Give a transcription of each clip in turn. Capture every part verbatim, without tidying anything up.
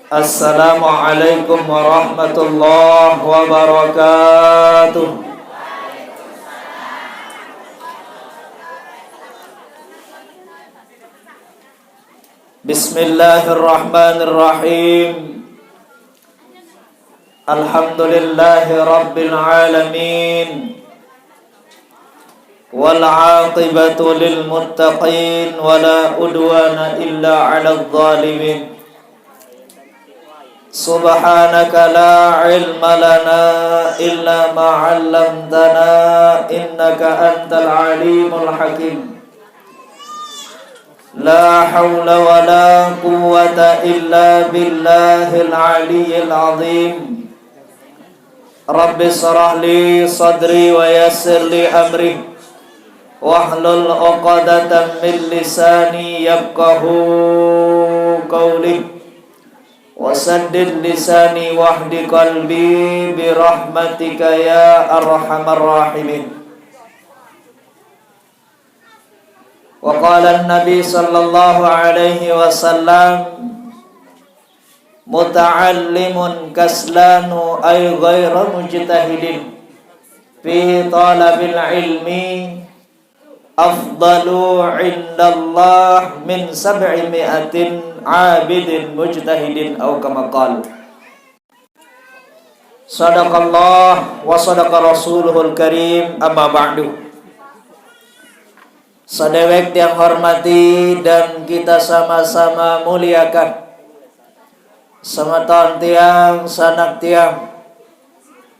Assalamualaikum warahmatullahi wabarakatuh. Bismillahirrahmanirrahim. Alhamdulillahi rabbil alamin. Wal aqibatu lil muttaqin, wala udwana illa 'alal zalimin. Subhanaka la ilma lana illa ma 'allamtana, innaka antal alimul hakim. La haula wala quwwata illa billahil aliyyil azim. Rabbi shrah li sadri wa yassir li amri, wahlul 'uqdatam min lisani yafqahu qawli, wa saddid lisani wahdi qalbi bi rahmatika ya arhamar rahimin. Wa qala an-nabi sallallahu alaihi wasallam, muta'allimun kaslanu ay ghairu mujtahidin fi talabil ilmi afdalu indallah min sab'i mi'atin abidin mujtahidin, au kama qal. Sadaqallah wa sadaqa rasuluhul karim, amma ba'du. Sadewek tiang hormati dan kita sama-sama muliakan, semeton tiang, sanak tiang,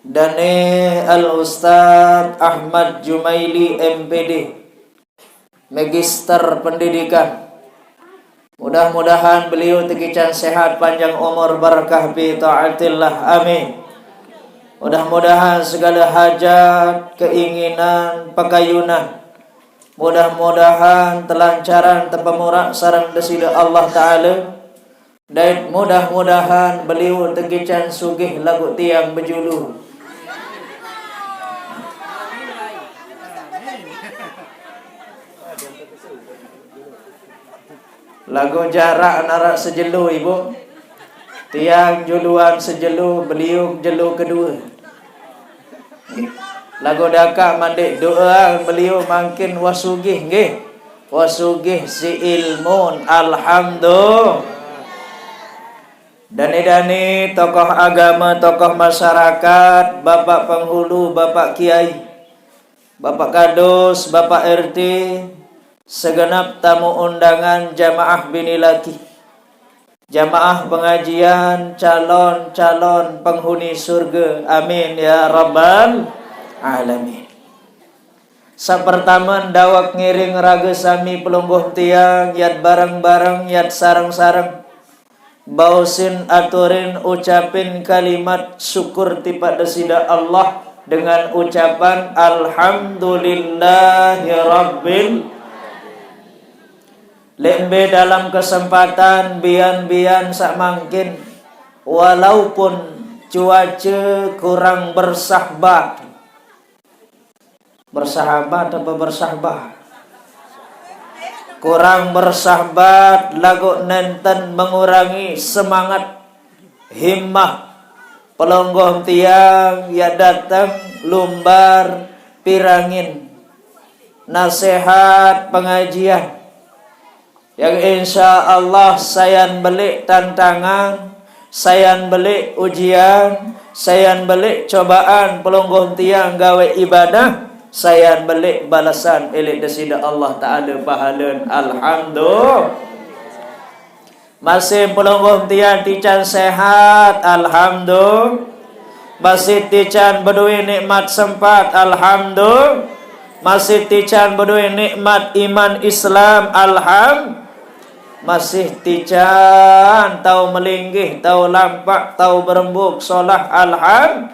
Dane Al Ustadz Ahmad Jumaili, M P D, Magister Pendidikan. Mudah-mudahan beliau tekican sehat, panjang umur, barakah fi taatillah. Amin. Mudah-mudahan segala hajat, keinginan, pakayunan, mudah-mudahan telancaran, tepamurak sareng Deside Allah Taala. Dait mudah-mudahan beliau tekican sugih lagu tiang bejulu. Lagu jarak narak sejelu, Ibu. Tiang juluan sejelu, beliau jelu kedua. Lagu dakak mandik doa beliau mangkin wasugih, nggih. Wasugih si ilmun, alhamdulillah. Dane-dane tokoh agama, tokoh masyarakat, Bapak Penghulu, Bapak Kiai, Bapak Kadus, Bapak R T, segenap tamu undangan, jamaah bini laki, jamaah pengajian, calon-calon penghuni surga. Amin ya rabbal alamin. Sapertama, daweg ngiring raga sami pelungguh tiang, yat bareng-bareng, yat sareng-sareng, baosin, aturin, ucapin kalimat syukur tipak Deside Allah dengan ucapan alhamdulillahirabbil. Lembe dalam kesempatan bian-bian sakmangkin, walaupun cuaca kurang bersahabat. Bersahabat apa bersahbah? Kurang bersahabat, lagu nenten mengurangi semangat, himmah pelungguh tiang ya dateng lumbar pirangin nasihat pengajian. Yang insya Allah sayan belik tantangan, sayan belik ujian, sayan belik cobaan pelungguh tiang gawe ibadah, sayan belik balasan elik Deside Allah Taala pahalan. Alhamdulillah. Masih pelungguh tiang tican sehat, alhamdulillah. Masih tican bedue nikmat sempat, alhamdulillah. Masih tican bedue nikmat iman Islam, alham. Masih tican tau melinggih, tau lampak, tau berembuk solah, alham.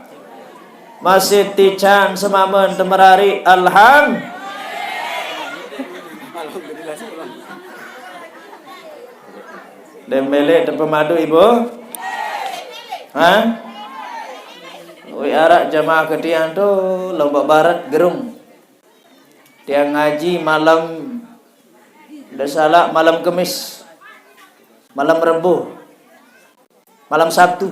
Masih tican semamen temerari, alham. Dem melek tepemadu ibu? Ha? Wi arak jamaah ke tiang tu, Lombok Barat, Gerung. Tiang ngaji malam, dah salah, malam Kemis, malam Rebu. Malam Sabtu.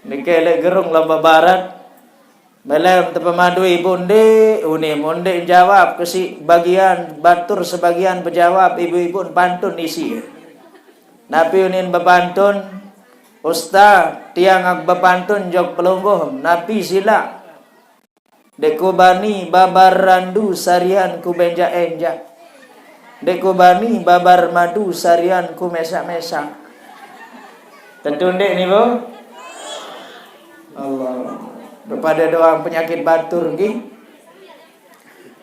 Niki lek gerung lamba barat. Melem tepemadu ibu ndik, uni mun ndik jawab kesi bagian batur sebagian bejawab ibu-ibu pantun isi. Napi unin bepantun, Ustaz, tiang ak bepantun jok pelungguh, napi sila. Dek ku bani babar randu sarian ku benjak-enjak. Dek ku bani babar madu sarian ku mesak-mesak. Tentu ndik ni, Bu? Allah. Daripada doang penyakit batur, nggih.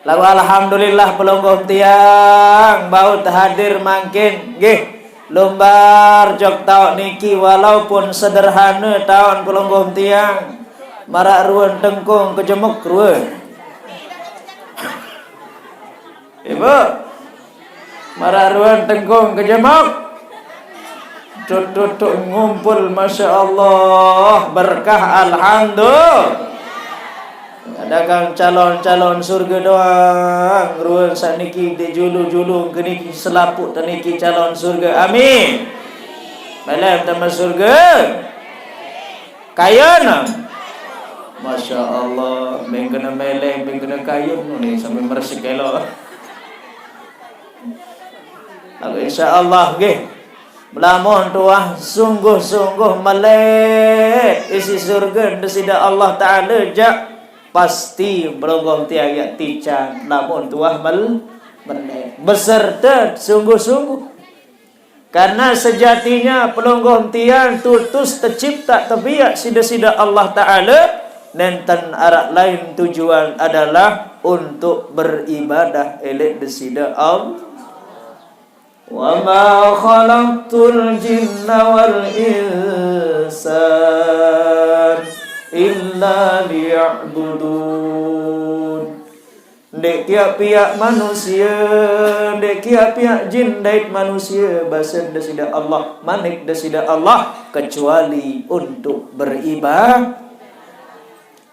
Lalu alhamdulillah pelungguh tiang, baut hadir mangkin, nggih. Lumbar jok tauk niki walaupun sederhana taun pelungguh tiang. Marak ruan tengkung kejemuk rua. Ibu. Marak ruan tengkung kejemuk. Tut, tut, tut, ngumpul, Masya Allah. Berkah, alhamdulillah. Ada kang calon-calon surga doang. Ruan saniki dijulu-julu keniki selaput teniki calon surga. Amin. Melem tama surga. Kayun. Masya Allah, beng kena meleng, beng kena kayun ni sampai meresik elok. Lalu insya Allah, nggih. Melamun tuah sungguh-sungguh melek isi surga desida Allah Ta'ala jak pasti berogong tiang yak tican lamun tuah mel melek beserta sungguh-sungguh. Karena sejatinya pelungguh tiang tutus tecipta tebiak sida-sida Allah Ta'ala, nenten arak lain tujuan adalah untuk beribadah elek desida Allah. Wa ma khalaqtul jinna wal insan illa liya'budun. Ndik kiak piak manusia, ndik kiak piak jin dait manusia, basen desida Allah, manik desida Allah, kecuali untuk beribadah.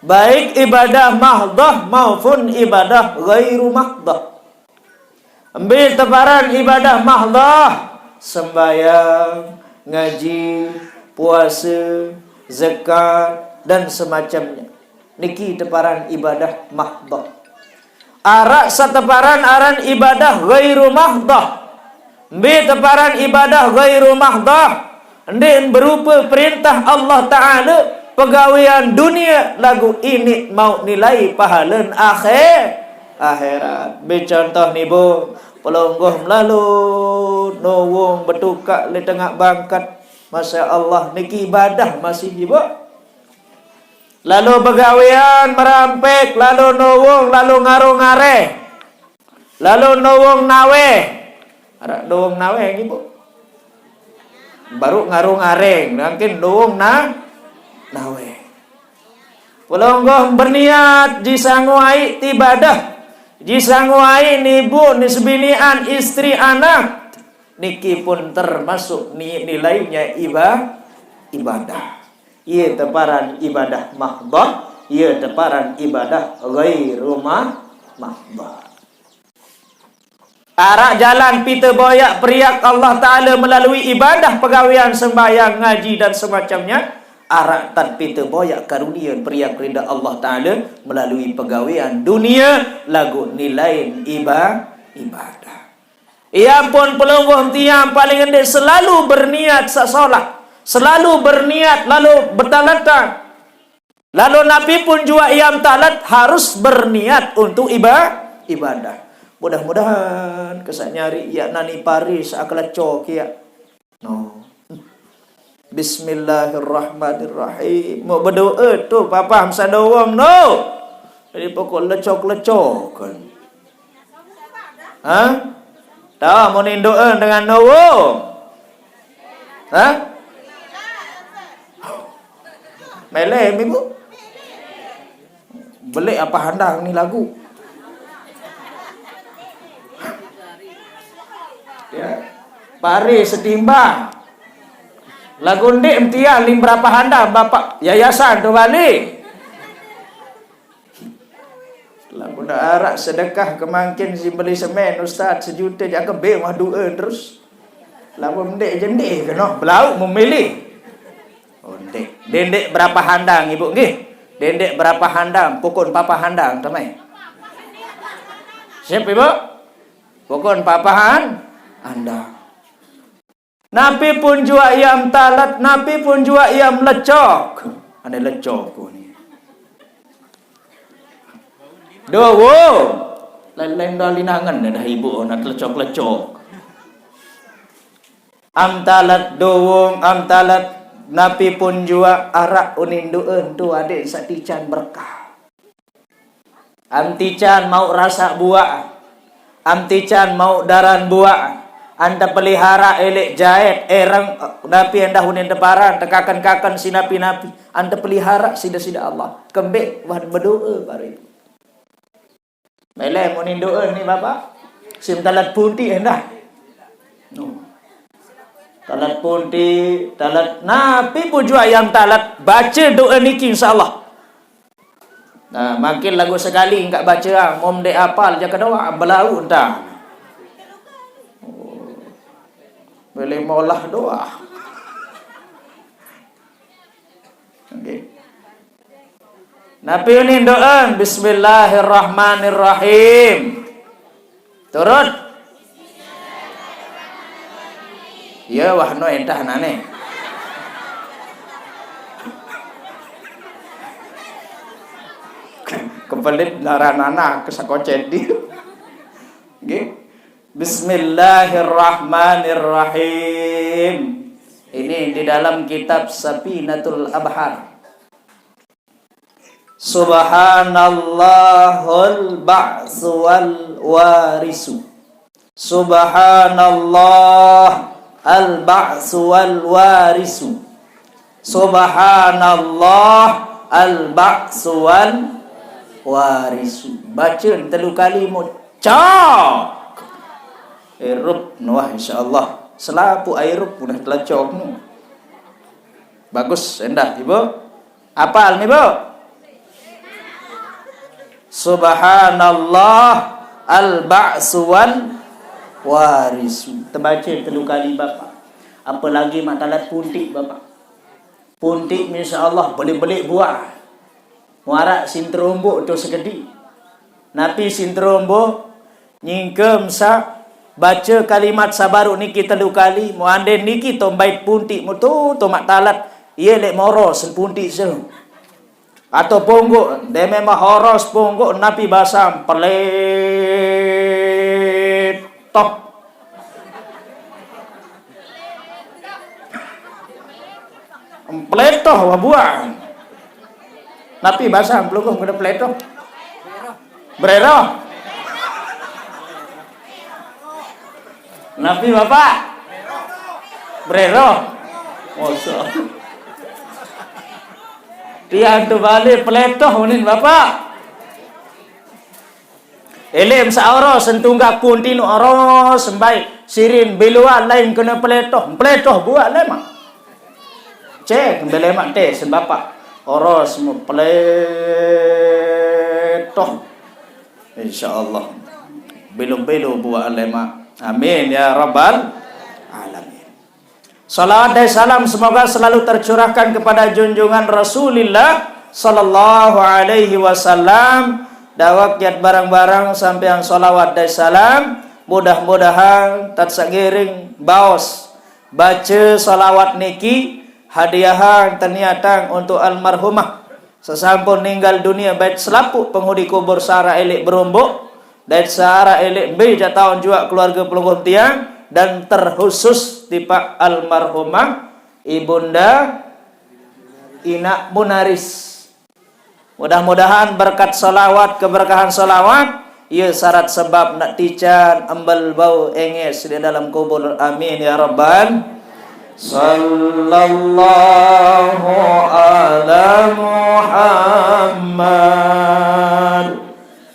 Baik ibadah mahdoh maupun ibadah ghairu mahdoh. Embi teparan ibadah mahdoh, sembayang, ngaji, puasa, zakat, dan semacamnya. Niki teparan ibadah mahdoh. Arak sateparan aran ibadah ghairu mahdoh. Mbi teparan ibadah ghairu mahdoh. Ndik berupa perintah Allah Ta'ala, pegawean dunia lagu ini mau nilai pahalan akhir, akhirat. Bi contoh ni, Bu, pelungguh melalu, nuwung betukak le tengah bangkat. Masya Allah, niki ibadah masih, Bu. Lalu begawean merampek, lalu nuwung, lalu ngarung areh. Lalu nuwung naweh. Arak nuwung naweh ngibu. Baru ngarung areng, mungkin nuwung na naweh. Pelungguh berniat ji sangu ai tibadah. Ji sangu ai nibu ni sebinian istri anak. Niki pun termasuk ni nilainya iba, ibadah. Ia teparan ibadah mahdoh, ia teparan ibadah ghairu mah-, mahdoh. Arak jalan pita boyak periak Allah Ta'ala melalui ibadah pegawean sembahyang, ngaji dan semacamnya. Arak tan pita boyak karunia periak rida Allah Ta'ala melalui pegawean dunia lagu nilain iba-, ibadah. Ia pun pelungguh tiang paling ngendik selalu berniat sasolah, selalu berniat lalu betalatan. Lalu napi pun jua ia talat harus berniat untuk iba-, ibadah. Mudah-mudahan kesak nyari ia nani paris akal cok ia. No. Bismillahirrahmanirrahim. Mau berdoa tu papa masa doang no. Jadi pokok lecok-lecokan. Ha? Tahu mau nindoan dengan nuwung? Ha? Melem ibu. Belik apa handang ni lagu? Ya. Pari setimbang. Lagu ndik mtian lim berapa handang bapak yayasan tu balik. Lamun arak sedekah kemangkin si beli semen, ustaz, sejuta, jak kembe mah doa terus. Lamun ndek je ndek keno, belau memilih. Oh, ndek. Dendek berapa handang, Ibu, nggih? Dendek berapa handang, pokon papa handang, temai. Siap, Ibu? Pokon papa han-, handang. Napi pun jua ia mtalet, napi pun jua ia mlecok. Ane lecok ko ni. Dowo. Lain-lain dah linangan dah ibu, nak lecok-lecok. Am talet dowong, am talet napi pun jua arak unin do'en tu adik satican berkah. Am tican mau rasa buak, am tican mau daran buak, anta pelihara elek jaet, ereng, napi endah unin teparan, tekaken-kaken si napi-napi, anta pelihara sida-sida Allah. Kembek wan bedoa bari. Melem unin doa ni Bapak. Sim talat punti endah. No. Talat punti, talat napi pun jua yang talat, baca doa niki insyaallah. Nah, makin lagu sekali engkak baca, ah, mom dek apal je kedoa, belau entah. Oh. Boleh molah doa. Okey. Napi unin doa, bismillahirrahmanirrahim. Turut. Ya, wah, no entah nane. Kepelit naranana kesakocet di. Nggih. Bismillahirrahmanirrahim. Ini di dalam kitab Safinatul Abhar. Subhanallahul ba'su wal warisu. Subhanallah al ba'su wal warisu. Subhanallah al ba'su wal warisu. Baca telu kali mucak. Irup nuah insyaallah. Selapu airup udah telecok nu. Bagus, endah, Ibu. Apal ni, Bu? Subhanallah al ba'su wal warisu. Terbaca telu kali Bapak. Apalagi mak talat puntik Bapak. Puntik insya Allah belik-belik buah. Muarak sinterombok tu sekedi. Napi sinterombok? Nyingkem sa baca kalimat sabaru niki telu kali, mu anden niki tombait puntik mu tu, tomak talat, iye lek moros puntik se. Atau ponggok, deme mahoros ponggok napi basam, peletoh. Peletoh wabuang. Napi basam pelungguh kena peletoh? Brero. Napi Bapak? Brero. Masa. Tiang tu balik peletoh unin Bapak. Elem saoros sentunggak pun tinu oros sembai sirin beluan lain kena peletoh. Peletoh buat lemak. Cek belemak teh sen Bapak. Oros mu peletoh. Insya Allah. Belu-belu buat lemak. Amin ya rabbal alamin. Salawat dan salam semoga selalu tercurahkan kepada junjungan Rasulillah sallallahu alaihi wasallam. Dawak yat barang-barang sampean salawat dan salam. Mudah-mudahan tat sagiring baos baca salawat niki hadiahan terniatang untuk almarhumah. Sesampun ninggal dunia, bait selapuq penghuni kubur sara elek berombok, dait sara elek mbe jaq taun juaq keluarge pelungguh tiang, dan terkhusus tipaq almarhumah Ibunda Inaq Munaris. Mudah-mudahan berkat salawat, keberkahan salawat, Iye sarat sebab nak tican embel bau enges di dalam kubur. Amin ya rabbal. Sallallahu ala Muhammad.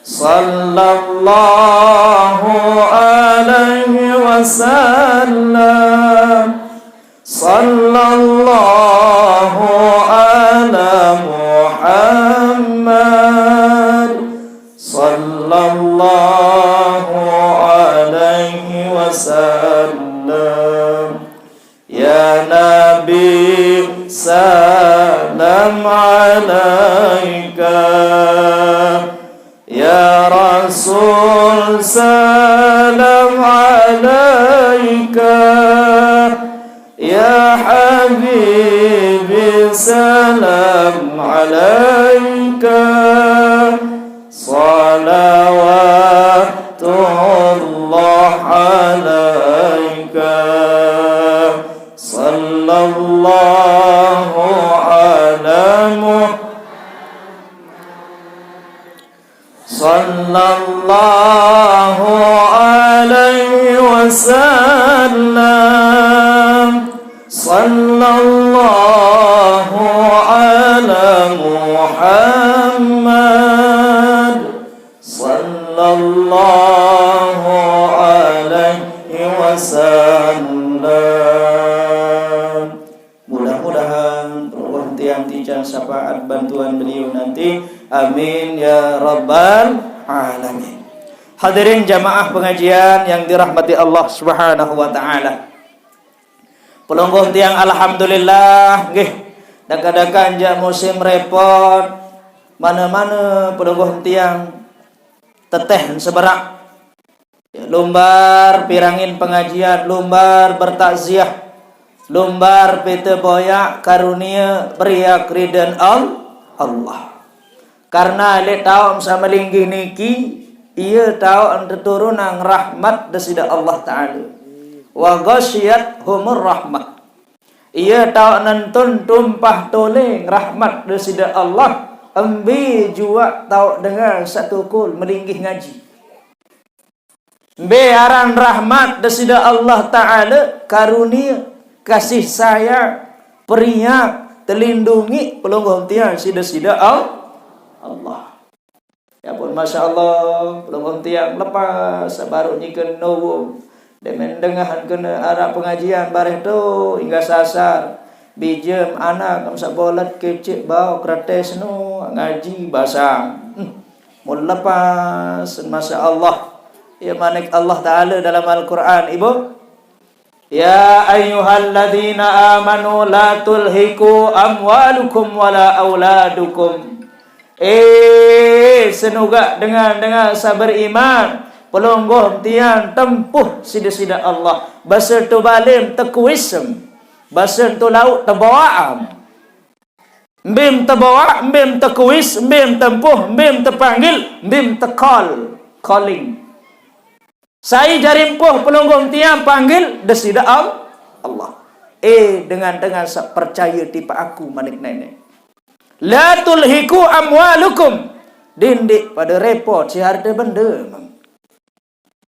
Sallallahu alaihi wasallam. Sallallahu ala Muhammad. Sallallahu alaihi wasallam. عليك. يا رسول سلام عليك. يا حبيبي سلام عليك. صلوات الله عليك. صلى الله على محمد. صلى الله عليه وسلم. صلى الله على محمد. صلى الله عليه وسلم. Mudah-mudahan pelungguh tiang tican syafaat bantuan beliau nanti. Amin ya rabbal alamin. Hadirin jamaah pengajian yang dirahmati Allah Subhanahu wa taala. Pelungguh tiang, alhamdulillah nggih. Daka-daka jak musim repot. Mana-mana pelungguh tiang teteh seberak. Lumbar pirangin pengajian, lumbar bertakziah, lumbar pita boyak karunia beriak ridhan Al-, Allah. Karena lek tauk sama linggih niki, ia tauk teturunang rahmat desida Allah Taala. Wa ghasyiyat humur rahmah. Ia tauk nentun tumpah toleng rahmat desida Allah. Embe juak tauk dengar satu kul melinggih ngaji. Mbe aran rahmat desida Allah Taala, karunia, kasih sayang, periak, telindungi pelungguh tiang sida-sida Al-, Allah. Ya pun, masya Allah, pelungguh tiang lepas baru nyikena nowo. Demen dengahan kena arah pengajian bareh tu hingga sasar. Bijem anak kam sabolat kecek bau kretes nu ngaji basang. Hmm. Mun lepas, masya Allah. Ya manik Allah Taala dalam Al-Quran, Ibu. Ya ayyuhalladzina amanu la tulhiku amwalukum wala auladukum. Eh, senugak dengan-dengan saberiman, pelungguh tiang tempuh sida-sida Allah. Basa tu balim tekuisem. Basa tu lauk teboam. Mbim teboak, mbim tekuis, mbim tempuh, mbim tepanggil, mbim tekol, calling. Sai jari empuh pelungguh tiang panggil desida Al-, Allah. Eh, dengan-dengan sa percaya tipa aku manik nenek. La tulhiku amwalukum. Dindik pada repot si harta benda.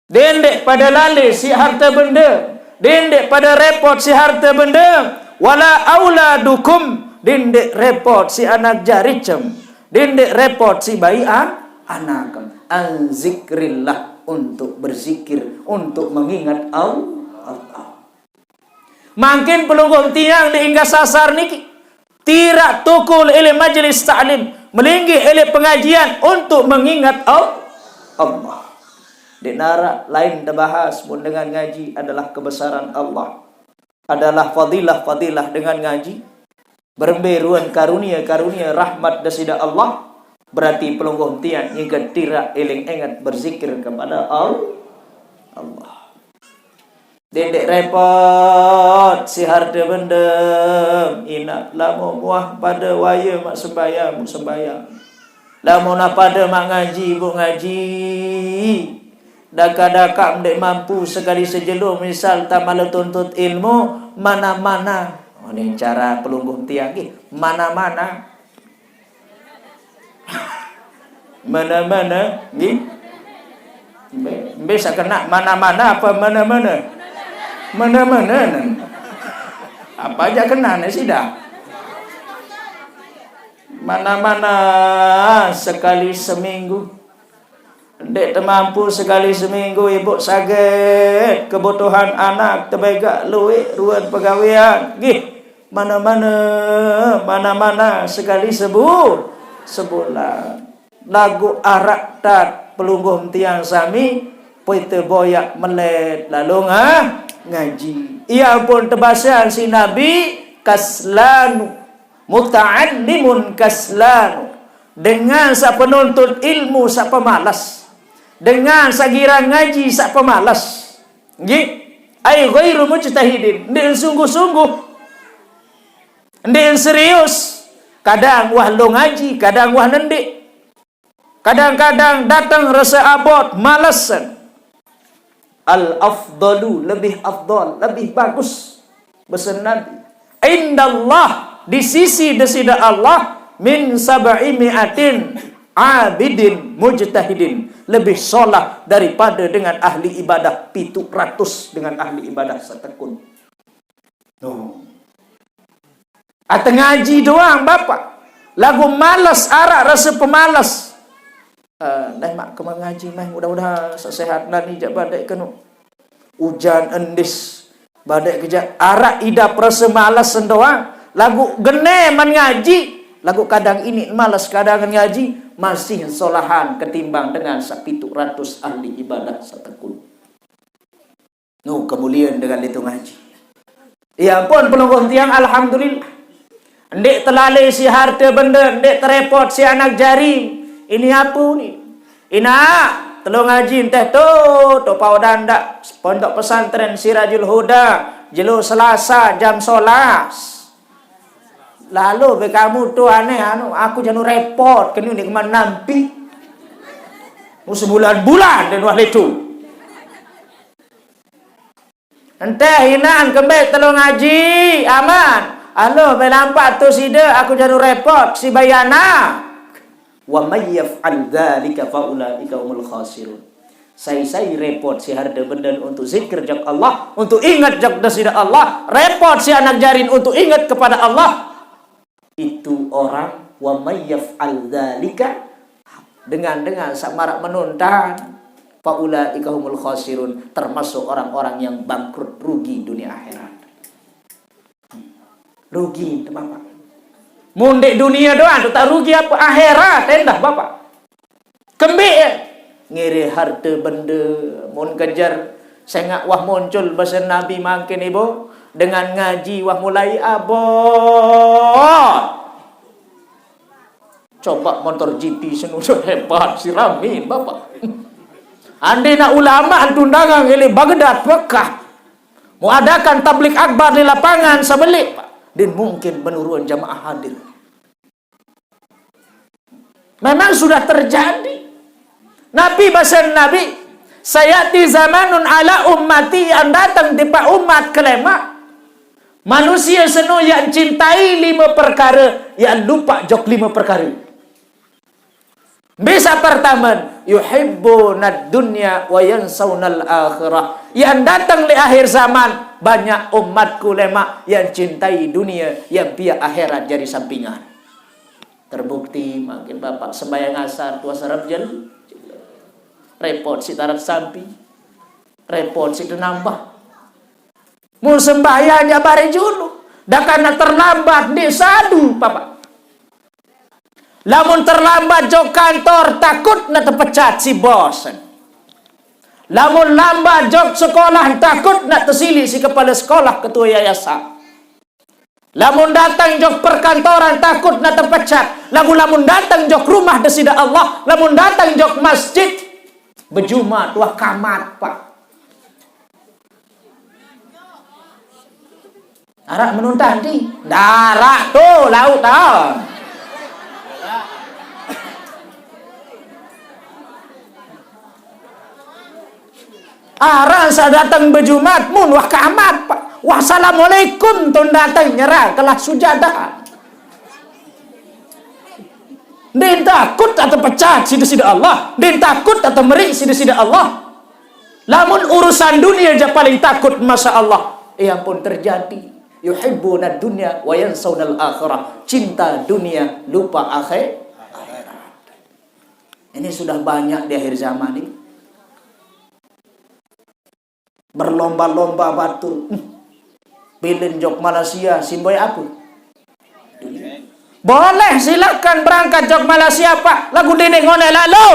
Dindik pada lali si harta benda. Dindik pada repot si harta benda. Wala auladukum. Dindik repot si anak jaricem. Dindik repot si bai an-, anak. An zikrillah, untuk berzikir, untuk mengingat Al-, Allah. Mangkin pelungguh tiang di hingga sasar niki. Tirak tukul ili majlis taklim, melinggih ili pengajian untuk mengingat Al-, Allah. Di narak lain dibahas mun dengan ngaji adalah kebesaran Allah, adalah fadilah-fadilah dengan ngaji. Berembe ruan karunia-karunia rahmat desida Allah, berarti pelungguh tiang ngiga tirak iling ingat berzikir kepada Al-, Allah. Dindik repot si harta benda, ina lamo muah pada waya mak sembayang, mak sembayang. Lamo na pada mak ngaji, buk ngaji. Daka-daka ndak mampu sekali sejelo, misal tamala tuntut ilmu, mana-mana. Oh, ni cara pelungguh tiang nggih, mana-mana. Mana-mana, nggih. Mbe, mbe sakena mana-mana apa mana-mana? Mana-mana nan. Apa aja kena ni sida. Mana-mana sekali seminggu. Ndak temampu sekali seminggu, ibu saget kebutuhan anak, tebegak luit ruan pegawean. Gih, mana-mana, mana-mana sekali sebu-, sebulan. Lagu arak tat pelungguh tiang sami, poi teboyak melet lalu nga-, ngaji. Ia pun tebasan si Nabi, kaslanu Muta'allimun kaslanu. Dengan sa penuntut ilmu sa pemalas. Dengan sa gira ngaji sa pemalas. Nggih. Ai ghairu mujtahidin. Ndeq sungguh-sungguh. Ndeq serius. Kadang wah lo ngaji, kadang wah nendeq. Kadang-kadang dateng rese abot, malesen. Al afdalu, lebih afdal, lebih bagus. Besen Nabi. Indallah, di sisi Deside Allah, min sab'i mi'atin abidin mujtahidin. Lebih solah daripada dengan ahli ibadah pitu ratus dengan ahli ibadah setekun. Tuh. Ate ngaji doang, Bapak. Lagu males, araq rase pemales. Eh, neh maq keme ngaji, meh, mudah-mudahan sesehat nani jaq badeq kenu. Ujan endis, badeq kejaq, araq idap rase males doang. Lagu gene men ngaji, lagu kadang ini males, kadang ngaji, masih solahan ketimbang dengan sepitu ratus ahli ibadah setekun. Nu, kemulian dengan itu ngaji. Ya ampun, pelungguh tiang, alhamdulillah. Ndeq telale si harte bende, ndeq terepot si anak jari. Ini ape ni? Inaq, telo ngaji enteh to, to paodan dak Pondok Pesantren Sirajul Huda, jelo Selasa jam solas. Lalu be kamu tu aneh anu, aku janu repot, kenu ni keman nampi. Mu sebulan-bulan dan wah letu. Enteh inan kembe telo ngaji, aman. Aloh, be lampak tu side, aku janu repot, si bayana. Wa may yaf'al dzalika fa ulaika humul khasirun. Sai-sai repot si harte benden untuk zikir jok Allah, untuk inget jok Deside Allah, repot si anak jarin untuk inget kepada Allah. Itu orang, wa may yaf'al dzalika, dengan, dengan saq maraq menuntan, fa ulaika humul khasirun, termasuk orang-orang yang bangkrut, rugi dunia akhirat. Rugi, Bapak. Mun ndeq dunie doang, tu tak rugi ape? Akhirat endah, Bapak. Kembeq, eh? Ngire harte bende, mun kejer, sengaq wah muncul besen Nabi mangkin, Ibu, dengan ngaji wah mulai abot. Coba motor G T senu hebat, siramin, Bapak. Andene ulama tundangan ngele Baghdad, Mekah, mengadakan tablik akbar di lapangan sebeleq, Pak. Din mungkin menurun jamaah hadir. Memang sudah terjadi. Nabi basen Nabi, "Sayati zamanun ala ummati," yang dateng tipaq umat kelemaq. Manusie seno yang cintai lime perkare, yang lupaq jok lime perkare. Mbe saq pertame, yuhibbunad dunya wa yansaunal akhirah. Yang dateng leq akhir zaman, banyak umatku lemaq yang cintai dunie, yang piaq akhirat jari sampingan. Terbukti, mangkin Bapak sembahyang asar, tuas arep jel-, repot siq tarep sampi, repot siq tenambah. Mun sembahyang jaq bare julu, dah kana terlambat, ndeq sadu, Bapak. Lamun terlambat jok kantor, takut ne tepecat si bos. Lamun lambat jok sekolah, takut ne tesiliq si kepale sekolah, ketua yayasan. Lamun dateng jok perkantoran, takut ne tepecat. Lamun, lamun dateng jok rumah Deside Allah, lamun dateng jok masjid, bejumat wah kamat, Pak. Araq menuntan ti? Ndaraq tu, lauq ta. Araq saq dateng bejumat, mun wah kamat, Pak. Wah assalamualaikum tun dateng nyerah kelah sujadah. Ndeq takut atau pecat siq Deside Allah, ndeq takut atau meriq siq Deside Allah. Lamun urusan dunia jaq paling takut, masya Allah. Eh, ampun terjadi. Yuhibbuna dunya wa yansaunal akhirah. Cinta dunia, lupa akhir-, akhirat. Ini sudah banyak di akhir zaman ini. Berlomba-lomba batur. Hmm. Bilin jok Malaysia, simboi apa? Boleh, silakan berangkat jok Malaysia, Pak. Lagu dene ngone lalu.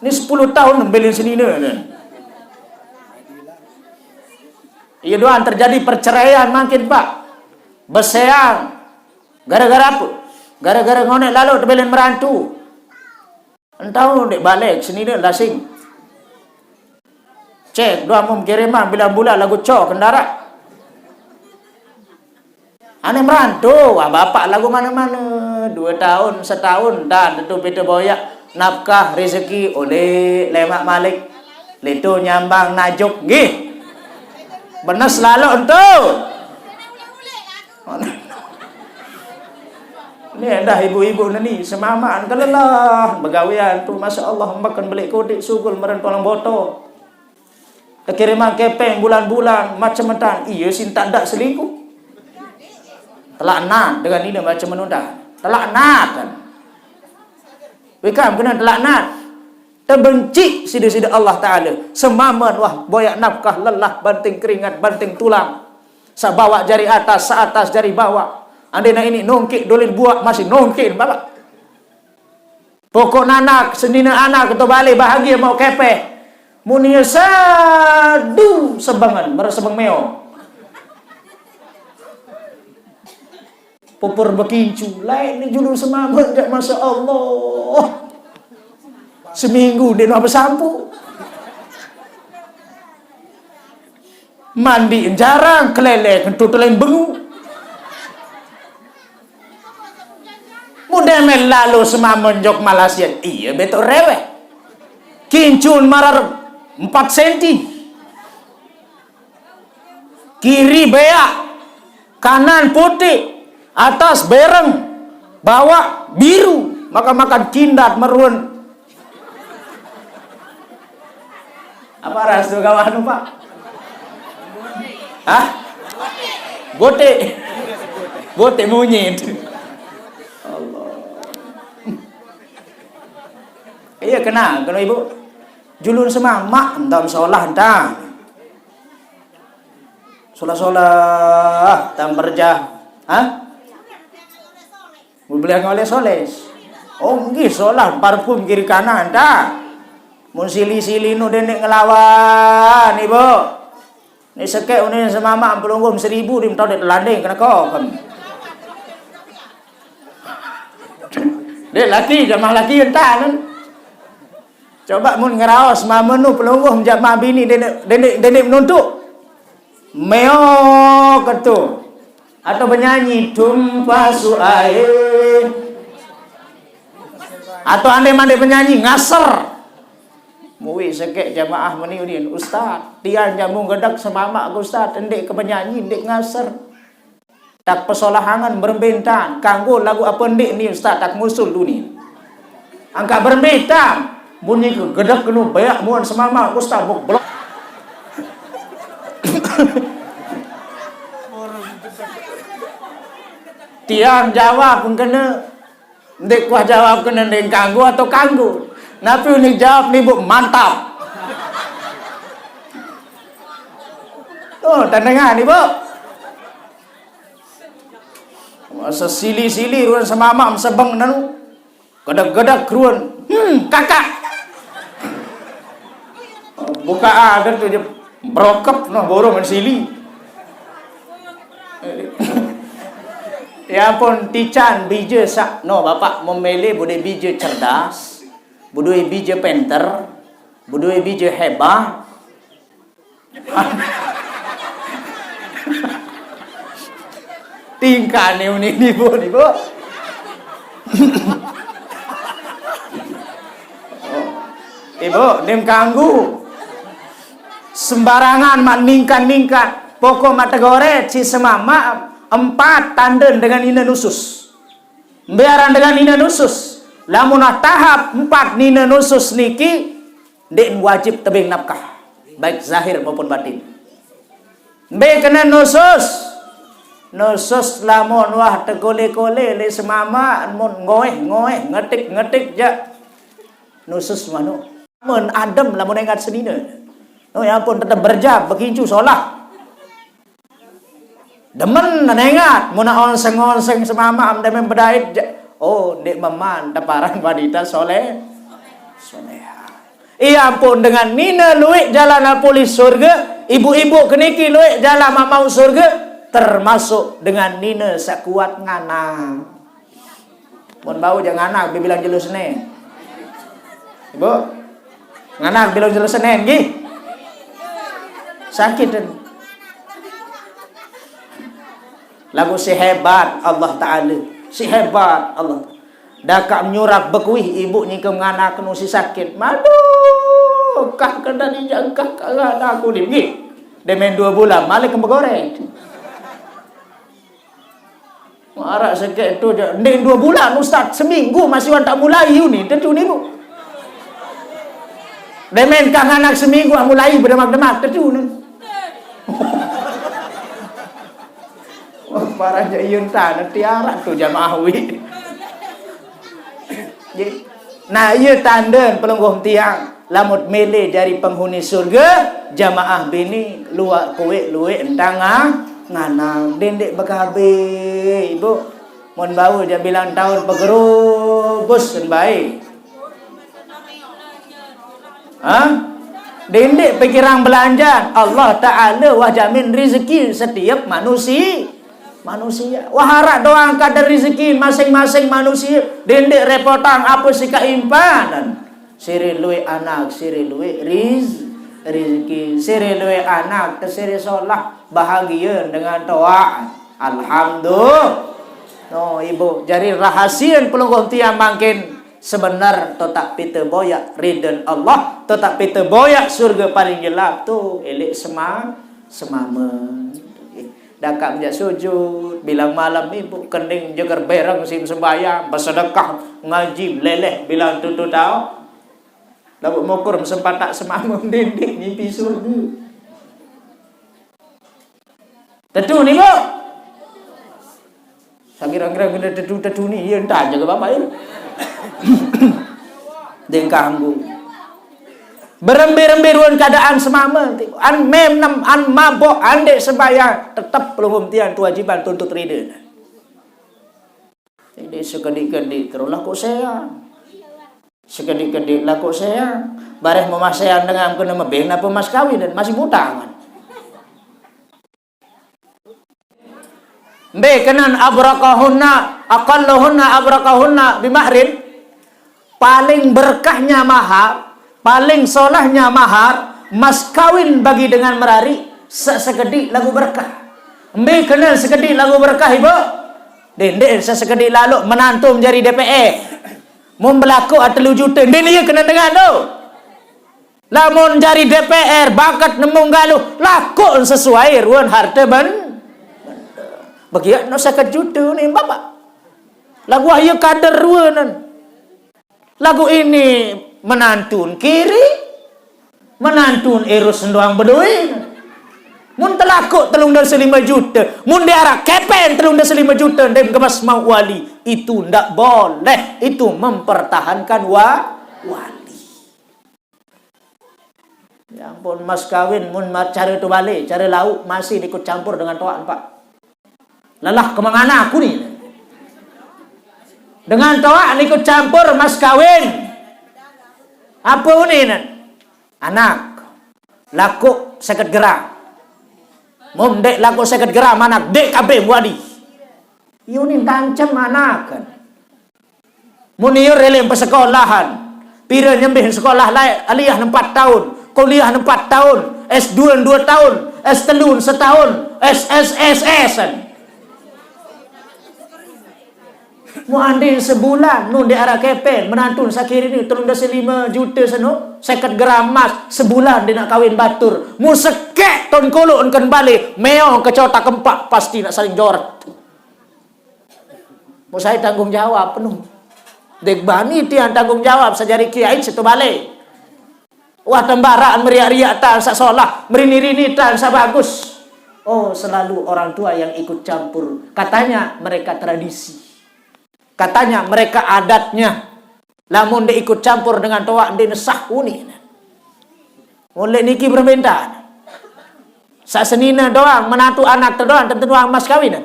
Ini sepuluh tahun bilin senine. Iya doang terjadi perceraian mangkin, Pak. Beseang. Gara-gara apa? Gara-gara ngonek lalu tebelen merantu. Entau dek balik sini dek lasing. Cek dua mum kiriman bilang bulan lagu cok kendarat. Ane merantu, wah, bapak lagu mana-mana. Dua tahun, setahun, dan tentu beta boyak nafkah rezeki oleh lemak malik. Litu nyambang najuk nggih. Bener selalu entu. Ni dah ibu-ibu ni, semamaan kelelah begawian tu, masya Allah, makan belik kodik sugul meren tulang boto. Tekiriman kepeng bulan-bulan macam mentan. Iya sin tak dak selingkuh. Telaknat dengan ini macam menuntan. Telaknat kan. Wikam kena telaknat. Terbenci sida-sida Allah Ta'ala. Semaman wah boyak nafkah lelah banting keringat banting tulang. Sa bawak jari atas, sa atas jari bawak. Ande nak ini nongkik dolin buak masih nongkik bapak. Pokok nanak, senina anak, ketua balik bahagia mau kepeh. Munia sadu sebengan, mera sebeng meo. Pupur bekincu, lain ni julur semamat jak masya Allah. Seminggu dia nak bersampu. Mandi jarang, kelelek tu lain bengu. Mudah melalu semamun jok Malaysia. Iya betul reweh. Kincun marar empat senti. Kiri beak, kanan putih, atas bereng, bawah biru, makan-makan kindat merun. Apa ras tu kawan tu, Pak? Hah? Botik. Botik munyi. Allah. Iya kena, kena ibu. Julun semamak, entah solah entah. Solah-solah, tam berjah. Hah? Beli oleh soles. Oh, nggih, solah parfum kiri kanan ta. Mun sili-sili nu denek ngelawan, Ibu. Ni sekek uni semama pelungguh seribu di mentau dek landing kena kau kan. Dek laki, jamaah laki entah kan. Coba mun ngeraos mama nu pelungguh jamaah bini denek denek denek menuntuk. Meo ketu. Atau penyanyi tumpasu ae. Atau ande mande penyanyi ngaser. Muwi sekek jamaah meni udin, "Ustaz, tiang jamu gedek semamak ke Ustaz, ndik ke penyanyi, ndik ngaser." Tak pesolahangan berembentan, kanggo lagu apa ndik ni Ustaz, tak ngusul dunia. Angka berembentan, bunyi ke gedek kenu beak muan semamak ke Ustaz, buk blok. Tiang jawab pengkena, ndik kuah jawab kena ndik kanggo atau kanggo. Napi ni jawab ni, Bu, mantap. Oh, tandengan ni, Bu. Masa sili-sili ruan semamam sebeng nanu. Gedeg-gedeg ruan. Hmm, kakak. Buka ada tu je brokep noh borong sili. Ya pun tican bija sak no bapak memilih bude bija cerdas, budue bija penter, budue bija hebat. Tingkah ni uni ni bu ni bu. Ibu, nim kanggu. Sembarangan mak ningkan-ningkan. Pokok mak tegoret si semama empat tanden dengan ina nusus. Biaran dengan ina nusus. Lamun ah tahap empat nina nusus niki, ndik wajib tebing nafkah, baik zahir maupun batin. Mbe kena nusus? Nusus lamun wah tekole-kole le semama mun ngoeh-ngoeh, ngetik-ngetik ja. Nusus manu. Mun adem lamun ingat senina. No ya ampun tetep berjam, bekincu solah. Demen nengat, mun onseng-onseng semama am demen bedait ja. Oh, ndik meman teparan wanita soleh. Soleha. Iya ampun dengan nina luik jalan apuli surga, ibu-ibu keniki luik jalan mamau surga. Termasuk dengan nine saq kuat nganang. Mun bau jaq nganang, bilang jelo Senin. Ibu, nganang bilang jelo Senin, nggih. Sakit dan lagu si hebat Allah Ta'ala. Si hebat Allah. Dakaq nyurak bekuih ibu nyingkem nganak nu si sakit. Maduh, kah kendani jangkah kagak aku ni. Nggih. Demen dua bulan, malik ke begoreng. Maraq sekeq tu je. Ndeq due bulan, Ustaz. Seminggu masih wan tak mulai uni. Tetu ni, Bu. Demen kah nganak seminggu, ah, mulai bedemak-demak. Tetu ni. Wah, parah je iyun tanah tiaraq tu jamaah wi. Ye. Nah, iye tanden pelungguh tiang. Lamun mele jari penghuni surge, jamaah bini lueq kueq lueq entang, ah, nganang dendeq bekabe, Ibu. Mun bau jaq bilang taun pegerubus sen bae. Hah? Dendeq pikiran belanjan. Allah Ta'ala wah jamin rizeki setiep manusi-, manusia. Wah araq doang kadar rizeki masing-masing manusia. Dendeq repotang ape sikaq impanan. Sire lueq anak, sire lueq riz-, rizeki, sire lueq anak, te sire solah, bahagie dengan toaq. Alhamdulillah. No, Ibu, jari rahasien pelungguh tiang mangkin sebenar totak pite boyaq riden Allah, totak pite boyaq surge paling jelap tu eleq sema-, semame. Dakaq menjak sujud, bilang malam Ibu, kending jeger bereng sim sembahyang, besedekah, ngaji, leleh, bilang tutu tao. Laguq mukur mesempataq semame dendeq mimpi surge. Tetu ni, Bu. Sakira-kira guna tetu-tetu ni, ye entah jaga bapak ye. Dengkah anggu. Berembe-rembe ruen keadaan semame. An mem nem, an mabok, an ndeq sembahyang, tetep pelungguh tiang kewajiban tuntut ride. Jadi sekediq-kediq terus lakuq seang. Sekediq-kediq lakuq seang. Bareh memasean dengan kena mebeng napa mas kawin dan masih butangan. Mbe kenen abrakahunna, aqalluhunna abrakahunna bimahrin. Paling berkahnya mahar, paling solahnya mahar, mas kawin bagi dengan merariq, se-, sekediq laguq berkah. Mbe kenen sekediq laguq berkah, Ibu? Dendeq sesekediq laloq menantu jari D P R. Mun belakoq telu jute, ndeqne ie kenen dengan tu. Lamun jari D P R, bakat nemu galuh, lakoq sesuai ruen harte ben-, begiaq no seket jute ni, Bapak. Laguq wah ie kader ruenen. Laguq ini menantun kiri, menantun irus doang bedoe. Mun telakoq telung dase lime jute, mun diaraq kepen telung dase lime jute, ndeq gemes mauq wali, itu ndak boleh, itu mempertahankan wa-, wali. Ya ampun, mas kawin, mun ma-, care tebale, care lauq masih ikut campur dengan toaq, Pak. Lelah kemangana aku ni. Dengan toaq ikut campur mas kawin. Ape uninen? Anak. Lakoq seket gram. Mun ndeq lakoq seket gram anak, ndeq kabeh wali. Ye unin tancem anaken. Mun ie releng pesekolahan, pire nyembih sekolah laeq, aliyah empat taun, kuliah empat taun, S due due taun, S telu setaun, S S S S-en. Mun andin sebulan, nu ndeq araq kepen, menantun sakire ni telung dase lime jute seno, seket gram emas, sebulan ndeq naq kawin batur. Mun sekeq taun koloq engken bale, meong ke cotak empaq, pasti naq saling joret. Mun sai tanggung jawab penuh. Ndeq bani tiang tanggung jawab sejari kiai saq tebale. Wah, tembaraan meriak-riak tan saq solah, merini-rini tan saq bagus. Oh, selalu orang tua yang ikut campur. Katanya mereka tradisi. Katanya mereka adatnya. Lamun ndeq ikut campur dengan toaq, ndeqne sah unine. Mun leq niki berembe entan. Saq senine doang, menantu anakte doang, tentu doang mas kawinen.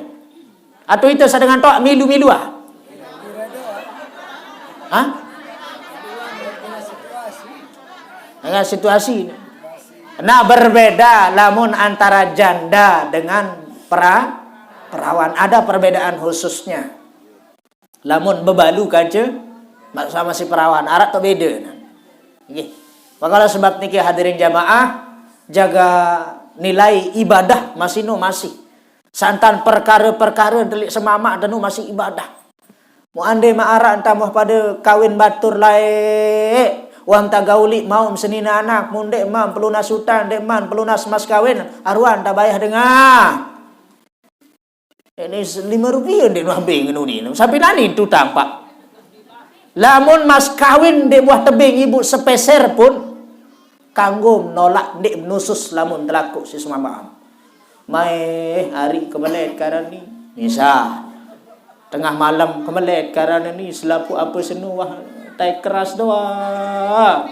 Atau ite saq dengan toaq milu-milu, ah? Hah? Dengan situasi. Nah, berbeda lamun antara janda dengan pra, perawan. Ada perbedaan khususnya. Lamun bebalu kaca, mak sama si perawan. Arak tu beda. Nah. Nggih. Makanya sebab niki hadirin jamaah, jaga nilai ibadah masih nu masih. Santan perkara-perkara delik semamak denu masih ibadah. Mu ande ma arak entah muah pada kawin batur lae. Wang tagauli maum senina anak, mundek mam pelunas utang, dek man pelunas mas kawin, aruan tak bayah dengar. Ini lima rupiah dek nuah bing nu ni. Sampai nani tu tampak. Lamun mas kawin dek buah tebing ibu sepeser pun, kanggo nolak dek menusus lamun telaku si semamaan. Mai hari kemelet karani. Misal. Tengah malam kemelet karani selapu apa senuah tai keras doa.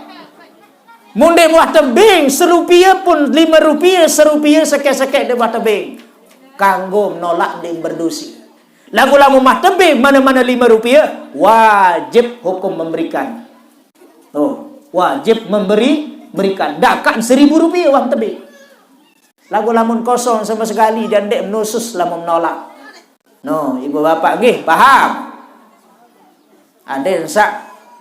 Mundek muah tebing, serupiah pun lima rupiah, serupiah sekek-sekek dek muah tebing. Kanggo menolak dek berdusi. Lagu lamun muah tebing mana-mana lima rupiah, wajib hukum memberikan. Oh, wajib memberi, berikan. Dakan seribu rupiah wang tebing. Lagu lamun kosong sama sekali dan dek menusus lamun menolak. No, ibu bapak nggih paham. Ada yang sak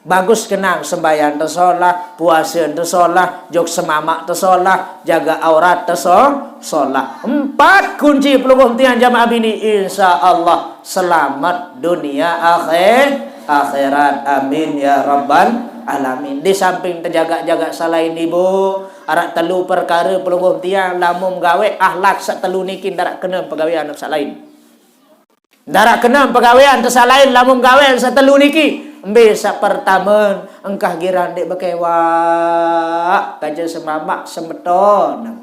bagus kenang sembahyang tersolah, puasa tersolah, jok semamak tersolah, jaga aurat tersolah. Empat kunci pelungguh tiang jamaah bini, insya Allah selamat dunia akhir akhirat. Amin ya rabbal alamin. Di samping terjaga-jaga salain ibu, arak telu perkara pelungguh tiang lamun gawe ahlak sak telu niki ndarak kena pegawean sak lain. Ndarak kena pegawean te sak lain lamun gawean sak telu niki. Embe sak pertama, engkah girang dek bekewak kaja semamak semeton.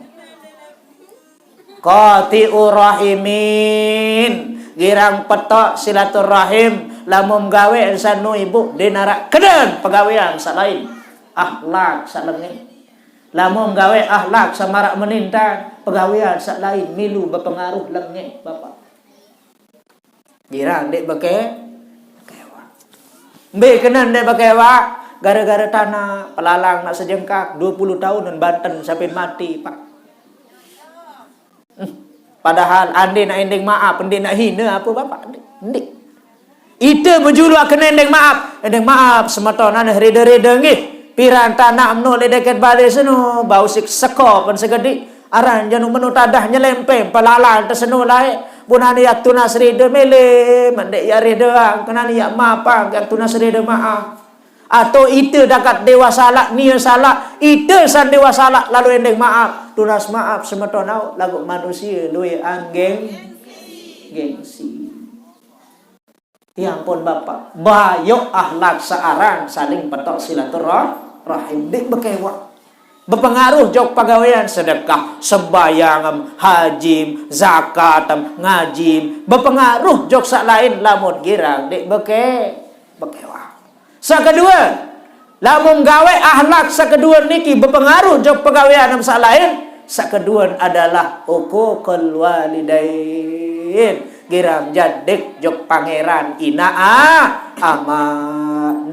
Qati'u rahimin, girang petok silaturahim, lamun gawe sanu ibu dinarak kena pegawean sak lain. Ahlak sak lengit. Lamun gawe ahlak samarak menintang, pegawean sak lain milu berpengaruh lengit, Bapak. Girang dek beke, bekewak. Mbe kenen dek bekewak, gara-gara tanah pelalang nak sejengkak dua puluh tahun dan Banten sampai mati, Pak. Hmm. Padahal ande nak endeng maaf, ande nak hina apa bapak? Ande. Ande. Ite bejulu akan endeng maaf. Endeng maaf, semeton aneh reda-reda nggih. Piran tanah mno le deket bale seno, bau sik seko pen segedi. Aran janu meno tadah nyelempeng pelalang te seno lae. Punani yak tunas reda mele, mendek yak reda ang, kenani yak mapang yak tunas reda maaf. Atau ite dakat dewa salak, nia salak, ite san dewa salak, lalu endeng maaf. Tunas maaf semeton au, lagu manusia luwe anggeng gengsi. Ya ampun bapak, bayok ahlak searan saling petok silaturahim dek bekewak. Berpengaruh jok pegawaian sedekah, sembayang, hajim, zakat, ngajim. Berpengaruh jok sak lain lamun girang dek beke, bekewak. Sak kedua, lamun gawe ahlak sak kedua niki berpengaruh jok pegawean sak lain, sak kedua adalah uququl walidain. Girang jadek jok pangeran ina ah, ama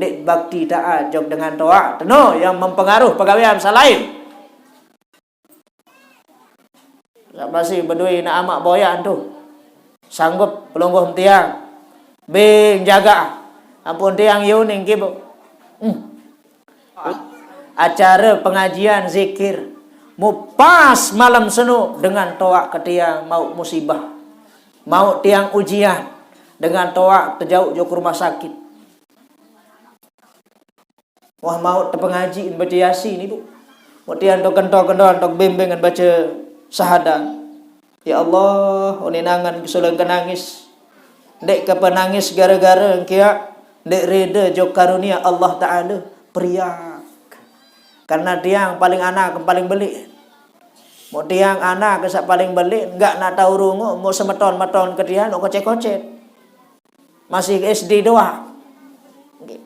dek bakti taat jok dengan toa. Teno yang mempengaruh pegawean sak lain. Masih bedui nak amak boyan tu. Sanggup pelungguh tiang. Bing jaga. Ampun tiang yuning kibu. Hmm. Acara pengajian zikir. Mu pas malam senu dengan toak ke tiang mau musibah. Mau tiang ujian dengan toak terjauh jauh ke rumah sakit. Wah, mau tepengaji baca Yasin ibu. Mau tiang tok kentol kentol tok bimbingan baca syahadat. Ya Allah, uninangan kesulang kenangis. Dek ke penangis gara-gara engkia dek reda jo karunia Allah Taala periak. Karena tiang paling anak paling belik. Mau tiang anak kesak paling belik, enggak nak tahu rungu, mau semeton-meton ke tiang, nak kocet-kocet. Masih S D doang.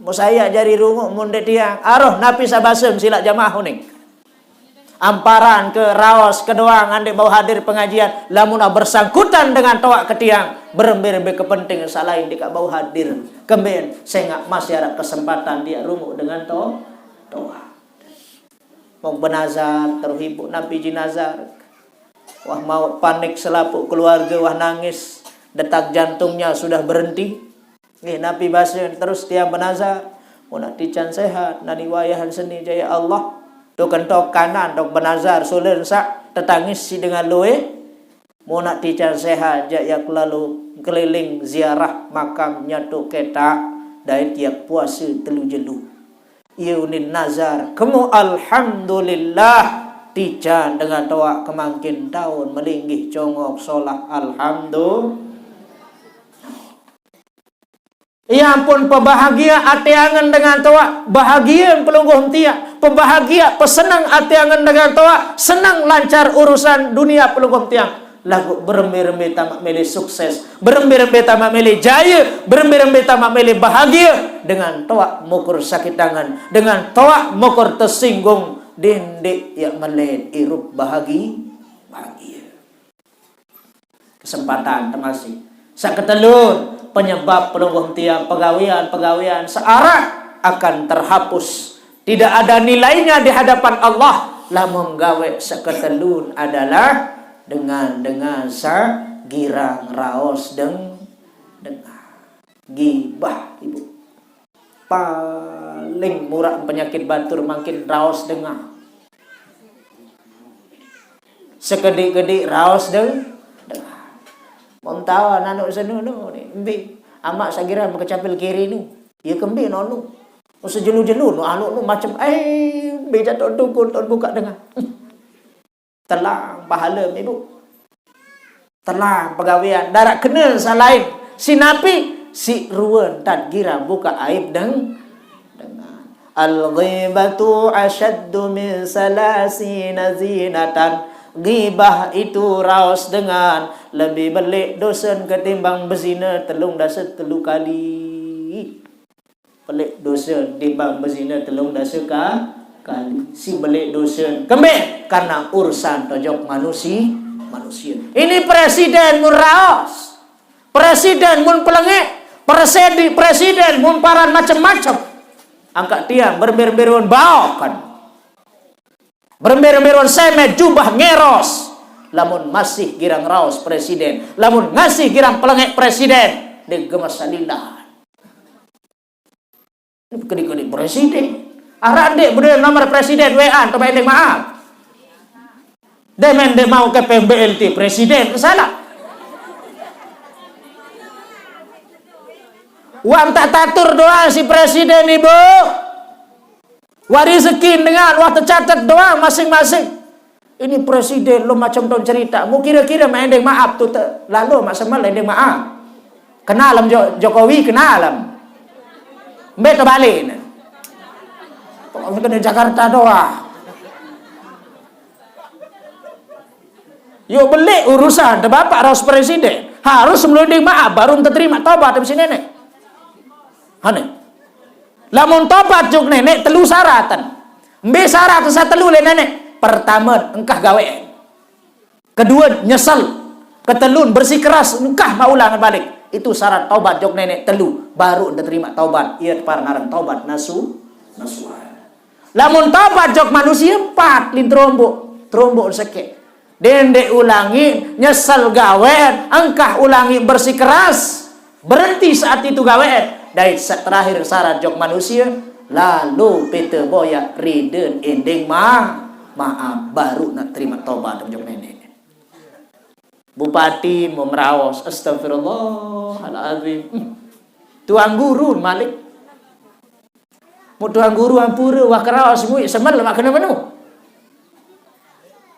Mau saya jari rungu, mun dek tiang. Aroh napi sabasem silak jamaah uning. Amparan ke raos ke doang andek bau hadir pengajian. Lamun bersangkutan dengan toak ke tiang. Berembe-rembe kepentingan salain dek bau hadir. Kemben, sengak masih ada kesempatan dia rungu dengan to, toak. Mau benazar, terhibuk napi jinazar. Wah, maut panik selapuk keluarga, wah nangis, detak jantungnya sudah berhenti. Nggih, napi basa terus tiang benazar, mun nak tican sehat, nani wayahan seni jaya Allah. Tu kentok kanan, tok benazar, sulen sak, tetangis si dengan luwe. Mun nak tican sehat, jak yak lalu keliling ziarah makam nyatu ketak, dait yak puasa telu jelu. Iya unin nazar, kemu alhamdulillah, tican dengan toak kemangkin tahun melinggih congok solah alhamdulillah. Ya ampun, pebahagia ate angen dengan toak, bahagia pelungguh tiang, pebahagia pesenang ate angen dengan toak, senang lancar urusan dunia pelungguh tiang. Lagu berembe-rembe tamak mele sukses, berembe-rembe tamak mele jaya, berembe-rembe tamak mele bahagia dengan toak mukur sakit tangan, dengan toak mukur tersinggung, dinding ya melet irup bahagi bahagia. Kesempatan temasih. Saketelun penyebab pelungguh tiang pegawean-pegawean searah akan terhapus. Tidak ada nilainya di hadapan Allah. Lamun gawe saketelun adalah dengan dengan sa girang raos deng dengar. Gibah, Ibu. Paling murah penyakit batur mangkin raos dengar. Sekedik-kedik raos deng dengar. Montawan anu senunu ni, embe. Amak sagira makecapil kiri nu. Ya kembe nonu. Sejelu-jelu nu anu nu macam, eh, beja ton dukun ton buka dengar. Telang pahala, Ibu. Telang pegawean, darak kena salain. Sinapi, si ruan tad gira buka aib deng dengan. Al-ghibatu asyaddu min salasina zinatan. Gibah itu raos dengan lebih belik dosen ketimbang bezina telung dasa telu kali. Pelik dosa timbang bezina telung dasa ka kali. Si belik dosa kembe karena urusan tojok manusia, manusia. Ini presiden mun raos, presiden mun pelengek, presidi presiden mun paran macem-macem. Angkat tiang berembe-rembe baokan, berembe-rembe semet jubah ngeros. Lamun masih girang raos presiden, lamun ngasih girang pelengek presiden, dek gemes salila. Kedi-kedi presiden. Arah dek beda nomor presiden W A atau main maaf. Demen dek mau ke P M B L T presiden, salah. Wang tak tatur doang si presiden, Ibu. Wari sekin dengan wah tercatat doang masing-masing. Ini presiden lo macam ton cerita. Mu kira-kira main dek maaf tu te, lalu mak semal dek maaf. Kenal am Jo- Jokowi, kenal am. Mbe terbalik ni. Pokoknya kena Jakarta doang. Yuk belik urusan te bapak raos presiden. Harus melunding maaf baru terima tobat dari si nenek. Hane. Lamun tobat juk nenek telu syaratan. Mbe syarat sa telu le nenek. Pertama, engkah gawean. Kedua, nyesel. Ketelun, bersikeras, engkah maulangan balik. Itu syarat tobat juk nenek telu. Baru diterima tobat. Ia par ngaran tobat nasu, nasuha. Lamun tobat juk manusia empat, lin terombok. Terombok sekek. Dendek ulangi, nyesel gawean, engkah ulangi bersikeras. Berhenti saat itu gawean. Dait sa- terakhir syarat juk manusia, lalu pete boya riden ending ma- maaf, baru nak terima tobat juk nenek. Bupati mau meraos, astagfirullahaladzim. Hmm. Tuan guru malik. Mu tuan guru ampura, wah keraos muik semel mak kena menu.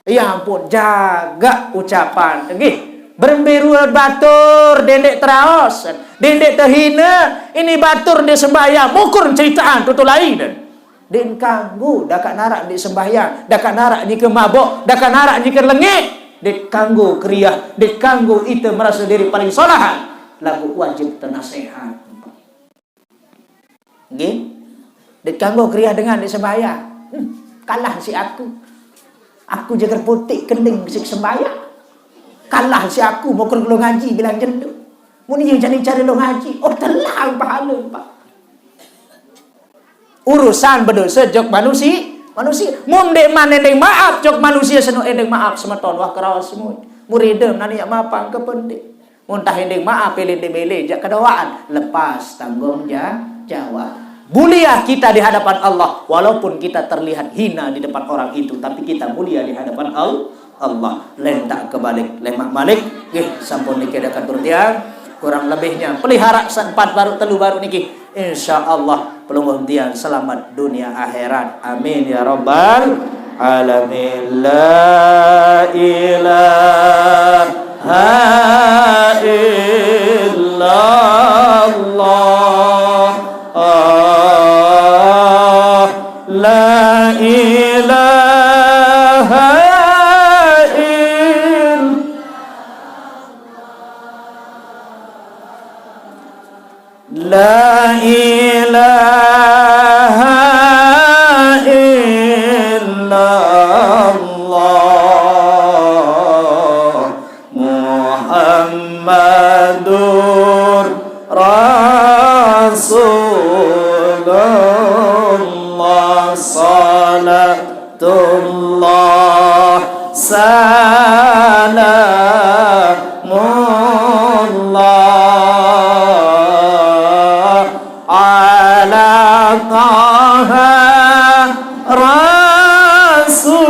Ya ampun, jaga ucapan. Nggih. Berembe ruan batur, dendek teraos, dendek terhina. Ini batur dek sembahyang, mukur ceritaan tutu lain. Dek kanggo, dakak narak dek sembahyang, dakak narak nyike mabok, dakak narak nyike lengek. Dek kanggo keriah, dek kanggo ite merasa diri paling solahan. Lagu wajib tenasehat. Nggih. Dek kanggo keriah dengan dek sembahyang. Hmm, kalah si aku. Aku jeger putik kening si sembahyang. Kalah si aku mau ke lo ngaji bilang jenduk. Mun iya jani cari lo ngaji. Oh, telang pahala, Pak. Urusan bedosa jok manusia. Manusia, mun ndeqman endeng maaf, cok manusia seno endeng maaf semeton, wah keraos semut. Muridem nani yak mapang ke penting. Muntah endeng maaf, elin de mele, jak kedawaan, lepas tanggung ja-, jawab. Mulia kita di hadapan Allah, walaupun kita terlihat hina di depan orang itu, tapi kita mulia di hadapan Al-, Allah. Lentak kebalik, lemak malik. Nggih, sampun niki ada katur tiang. Kurang lebihnya, pelihara sempat baru telu baru niki. Insya Allah, pelungguh tiang selamat dunia akhirat. Amin ya rabbal alamin. La ilaha illallah. La ilaha ill-, la ilaha illallah. Muhammadur Rasulullah. Salatullah, salamullah, ala Taha Rasulillah.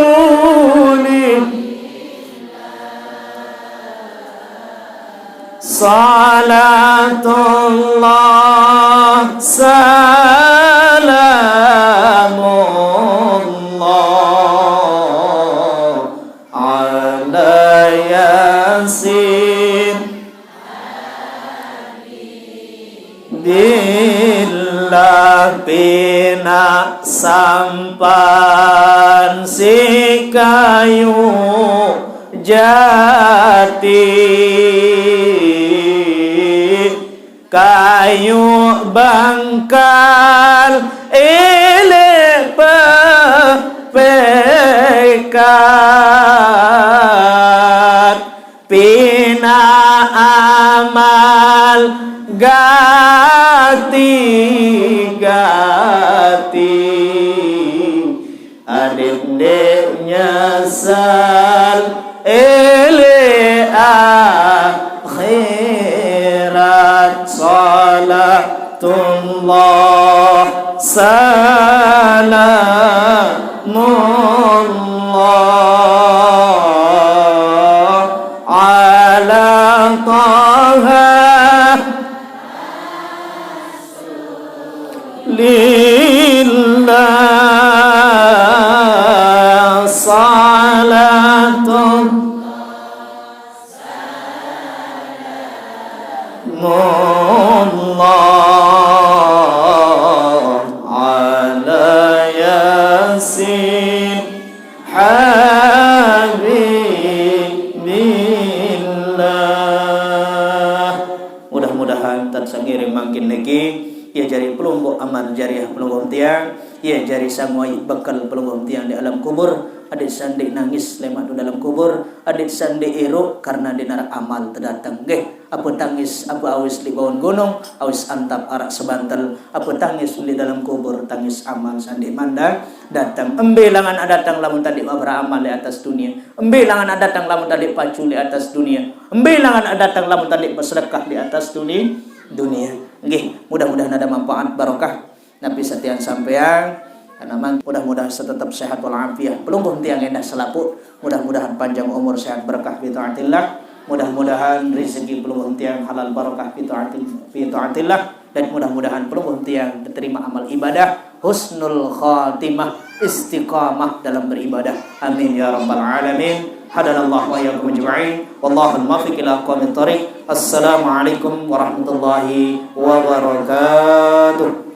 Salatullah, salamullah, ala Yasin. Bila pinak sampan si kayu jati, kayu bangkal elek pepekat. Pina amal gati-gati, adik dek nyesal ele akhirat. Salatullah, salamullah, ala Taha lillah. Salatullah, salamullah, ala Yasin Habibillah. Mudah-mudahan tan sangiring mangkin niki, ia jari pelungguh amal jariah pelungguh tiang, ia jari sanguai bekal pelungguh tiang di alam kubur. Adik sandik nangis lemak tu dalam kubur, adik sandik iruk karena di narak amal tedatang. Nggih, apa tangis, apa awis di bawon gunung, awis antap arak sebantel, apa tangis di dalam kubur, tangis amal sandik mandang datang. Embe langan adatang lamun tadi beramal di atas dunia. Embe langan adatang lamun tadi pacu di atas dunia. Embe langan adatang lamun tadi bersedekah di atas dunia. Dunia. Nggih, mudah-mudahan ada manfaat barokah. Napi satian sampeang, karena mang-, mudah-mudahan setetap sehat walafiat. Pelungguh tiang endah selapuq, mudah-mudahan panjang umur sehat berkah fi taatillah. Mudah-mudahan rezeki pelungguh tiang halal barokah fi taatil-, fi taatillah. Dan mudah-mudahan pelungguh tiang diterima amal ibadah, husnul khatimah, istiqamah dalam beribadah. Amin ya rabbal alamin. Hadanallahu wa iyyakum ajma'in. Wallahul muwaffiq ila aqwamit thariq. Assalamualaikum warahmatullahi wabarakatuh.